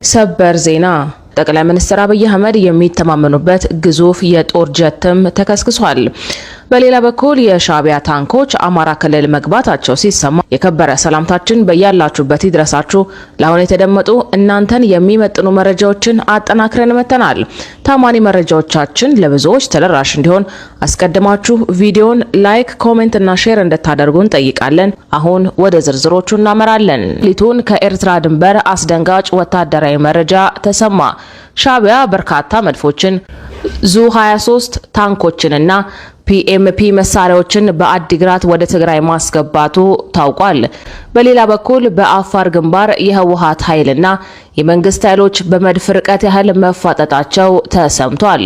ሰበር ዜና፣ ጠቅላይ ሚኒስትር አብይ አህመድ የሚተማመኑበት ግዙፍ የጦር ጀትም ተከስክሷል። በሌላ በኩል የሻዕቢያ ታንኮች አማራ ክልል መግባታቸው ሲሰማ፣ የከበረ ሰላምታችን በያላችሁበት ይድረሳችሁ። ለአሁን የተደመጡ እናንተን የሚመጥኑ መረጃዎችን አጠናክረን መጥተናል። ታማኒ መረጃዎቻችን ለብዙዎች ተደራሽ እንዲሆን አስቀድማችሁ ቪዲዮን like፣ comment እና share እንድታደርጉ እንጠይቃለን። አሁን ወደ ዝርዝሮቹ እናመራለን። ሌሊቱን ከኤርትራ ድንበር አስደንጋጭ ወታደራዊ መረጃ ተሰማ። ሻዕቢያ በርካታ መድፎችን፣ ዙ 23 ታንኮችንና ፒኤምፒ መሳሪያዎችን በአዲግራት ወደ ትግራይ ማስገባቱ ታውቋል። በሌላ በኩል በአፋር ግንባር የህወሓት ኃይልና የመንግስት ኃይሎች በመድፍ ርቀት ያህል መፋጠጣቸው ተሰምቷል።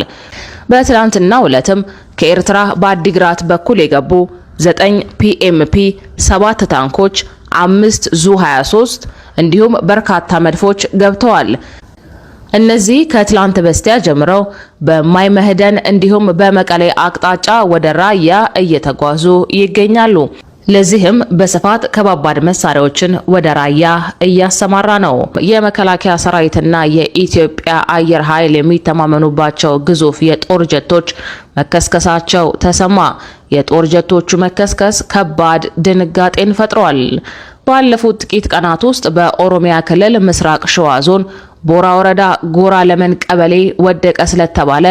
በትላንትናው ዕለትም ከኤርትራ በአዲግራት በኩል የገቡ 9 ፒኤምፒ፣ 7 ታንኮች፣ 5 ዙ 23 እንዲሁም በርካታ መድፎች ገብተዋል። እነዚህ ከትላንት በስቲያ ጀምረው በማይመህደን እንዲሁም በመቀሌ አቅጣጫ ወደ ራያ እየተጓዙ ይገኛሉ። ለዚህም በስፋት ከባባድ መሳሪያዎችን ወደ ራያ እያሰማራ ነው። የመከላከያ ሰራዊትና የኢትዮጵያ አየር ኃይል የሚተማመኑባቸው ግዙፍ የጦር ጀቶች መከስከሳቸው ተሰማ። የጦር ጀቶቹ መከስከስ ከባድ ድንጋጤን ፈጥሯል። ባለፉት ጥቂት ቀናት ውስጥ በኦሮሚያ ክልል ምስራቅ ሸዋ ዞን ቦራ ወረዳ ጎራ ለመን ቀበሌ ወደቀ ስለተባለ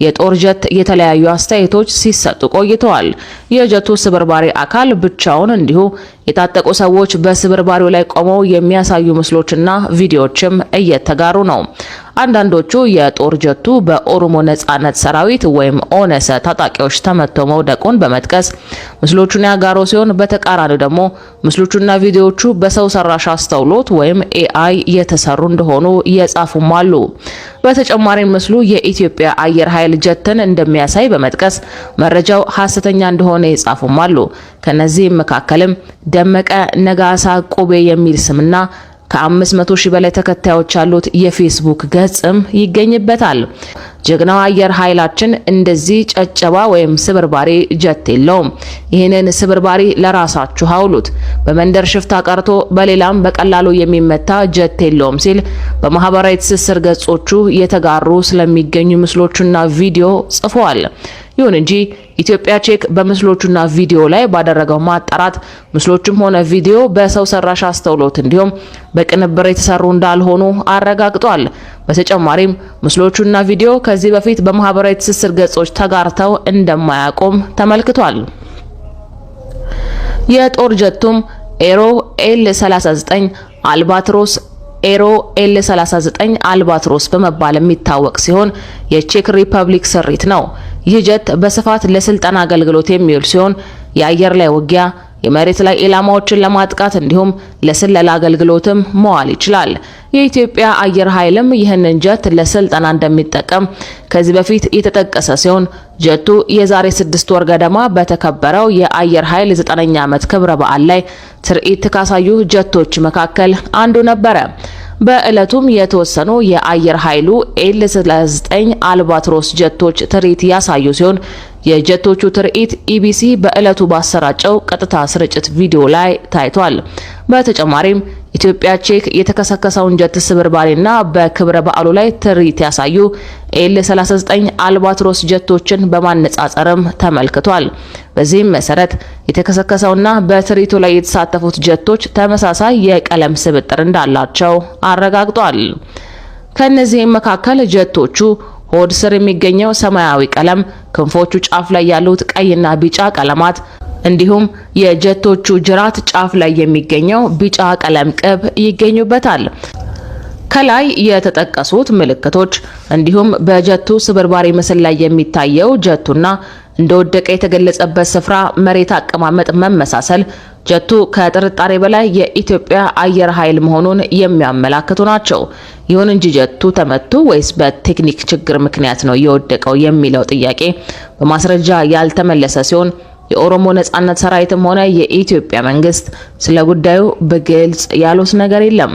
የጦር ጀት የተለያዩ አስተያየቶች ሲሰጡ ቆይተዋል። የጀቱ ስብርባሪ አካል ብቻውን እንዲሁ የታጠቁ ሰዎች በስብርባሪው ላይ ቆመው የሚያሳዩ ምስሎችና ቪዲዮዎችም እየተጋሩ ነው። አንዳንዶቹ የጦር ጀቱ በኦሮሞ ነጻነት ሰራዊት ወይም ኦነሰ ታጣቂዎች ተመቶ መውደቁን በመጥቀስ ምስሎቹን ያጋሩ ሲሆን፣ በተቃራኒው ደግሞ ምስሎቹና ቪዲዮዎቹ በሰው ሰራሽ አስተውሎት ወይም AI የተሰሩ እንደሆኑ የጻፉም አሉ። በተጨማሪም ምስሉ የኢትዮጵያ አየር ኃይል ጀትን እንደሚያሳይ በመጥቀስ መረጃው ሐሰተኛ እንደሆነ የጻፉም አሉ። ከነዚህም መካከልም ደመቀ ነጋሳ ቁቤ የሚል ስምና ከ500 ሺህ በላይ ተከታዮች ያሉት የፌስቡክ ገጽም ይገኝበታል። ጀግናው አየር ኃይላችን እንደዚህ ጨጨባ ወይም ስብርባሪ ጀት የለውም። ይህንን ስብርባሪ ለራሳችሁ አውሉት። በመንደር ሽፍታ ቀርቶ በሌላም በቀላሉ የሚመታ ጀት የለውም ሲል በማህበራዊ ትስስር ገጾቹ የተጋሩ ስለሚገኙ ምስሎቹና ቪዲዮ ጽፏል። ይሁን እንጂ ኢትዮጵያ ቼክ በምስሎቹና ቪዲዮ ላይ ባደረገው ማጣራት ምስሎቹም ሆነ ቪዲዮ በሰው ሰራሽ አስተውሎት እንዲሁም በቅንብር የተሰሩ እንዳልሆኑ አረጋግጧል። በተጨማሪም ምስሎቹና ቪዲዮ ከዚህ በፊት በማህበራዊ ትስስር ገጾች ተጋርተው እንደማያውቁም ተመልክቷል። የጦር ጀቱም ኤሮ ኤል 39 አልባትሮስ፣ ኤሮ ኤል 39 አልባትሮስ በመባል የሚታወቅ ሲሆን የቼክ ሪፐብሊክ ስሪት ነው። ይህ ጀት በስፋት ለስልጠና አገልግሎት የሚውል ሲሆን የአየር ላይ ውጊያ፣ የመሬት ላይ ኢላማዎችን ለማጥቃት እንዲሁም ለስለላ አገልግሎትም መዋል ይችላል። የኢትዮጵያ አየር ኃይልም ይህንን ጀት ለስልጠና እንደሚጠቀም ከዚህ በፊት የተጠቀሰ ሲሆን ጀቱ የዛሬ 6 ወር ገደማ በተከበረው የአየር ኃይል 9ኛ ዓመት ክብረ በዓል ላይ ትርኢት ካሳዩ ጀቶች መካከል አንዱ ነበረ። በዕለቱም የተወሰኑ የአየር ኃይሉ ኤል 39 አልባትሮስ ጀቶች ትርኢት ያሳዩ ሲሆን የጀቶቹ ትርኢት ኢቢሲ በዕለቱ ባሰራጨው ቀጥታ ስርጭት ቪዲዮ ላይ ታይቷል። በተጨማሪም ኢትዮጵያ ቼክ የተከሰከሰውን ጀት ስብርባሪና በክብረ በዓሉ ላይ ትርኢት ያሳዩ ኤል 39 አልባትሮስ ጀቶችን በማነጻጸርም ተመልክቷል። በዚህም መሰረት የተከሰከሰውና በትርኢቱ ላይ የተሳተፉት ጀቶች ተመሳሳይ የቀለም ስብጥር እንዳላቸው አረጋግጧል። ከነዚህም መካከል ጀቶቹ ሆድ ስር የሚገኘው ሰማያዊ ቀለም፣ ክንፎቹ ጫፍ ላይ ያሉት ቀይና ቢጫ ቀለማት እንዲሁም የጀቶቹ ጅራት ጫፍ ላይ የሚገኘው ቢጫ ቀለም ቅብ ይገኙበታል። ከላይ የተጠቀሱት ምልክቶች እንዲሁም በጀቱ ስብርባሪ ምስል ላይ የሚታየው ጀቱና እንደወደቀ የተገለጸበት ስፍራ መሬት አቀማመጥ መመሳሰል ጀቱ ከጥርጣሬ በላይ የኢትዮጵያ አየር ኃይል መሆኑን የሚያመላክቱ ናቸው። ይሁን እንጂ ጀቱ ተመቶ ወይስ በቴክኒክ ችግር ምክንያት ነው የወደቀው የሚለው ጥያቄ በማስረጃ ያልተመለሰ ሲሆን የኦሮሞ ነጻነት ሰራዊትም ሆነ የኢትዮጵያ መንግስት ስለ ጉዳዩ በግልጽ ያሉት ነገር የለም።